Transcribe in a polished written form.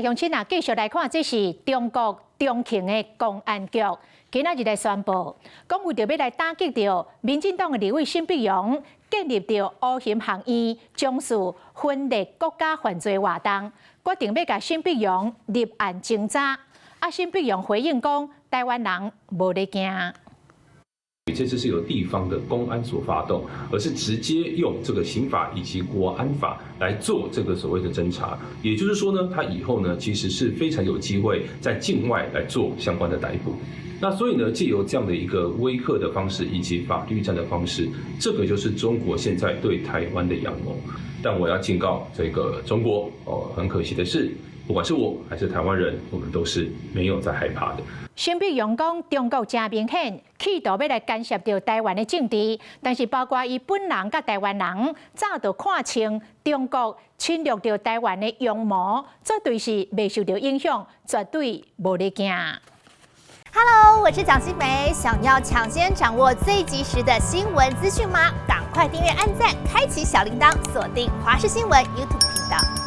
鄉親啊，繼續來看，這是中國重慶的公安局今仔日來宣布，講為著欲來打擊著民進黨的立委沈伯洋，建立著烏熊學院，從事分裂國家犯罪活動，決定欲共沈伯洋立案偵查。啊，沈伯洋回應講，台灣人無咧驚。這次是由地方的公安所發動，而是直接用這個刑法以及國安法來做這個所謂的偵查。也就是說呢，他以後呢其實是非常有機會在境外來做相關的逮捕。那所以呢，借由這樣的一個威嚇的方式以及法律戰的方式，這個就是中國現在對台灣的陽謀。但我要警告這個中國哦，很可惜的是，不管是我還是台灣人，我們都是沒有在害怕的。沈伯洋講，中國誠明顯企圖欲來干涉著台灣的政治，但是包括伊本人佮台灣人早就看清中國侵略著台灣的陽謀，絕對是袂受著影響，絕對無咧驚。 Hello，我是蔣新梅，想要搶先掌握最及時的新聞資訊嗎？趕快訂閱、按讚、開啟小鈴鐺，鎖定華視新聞 YouTube 頻道。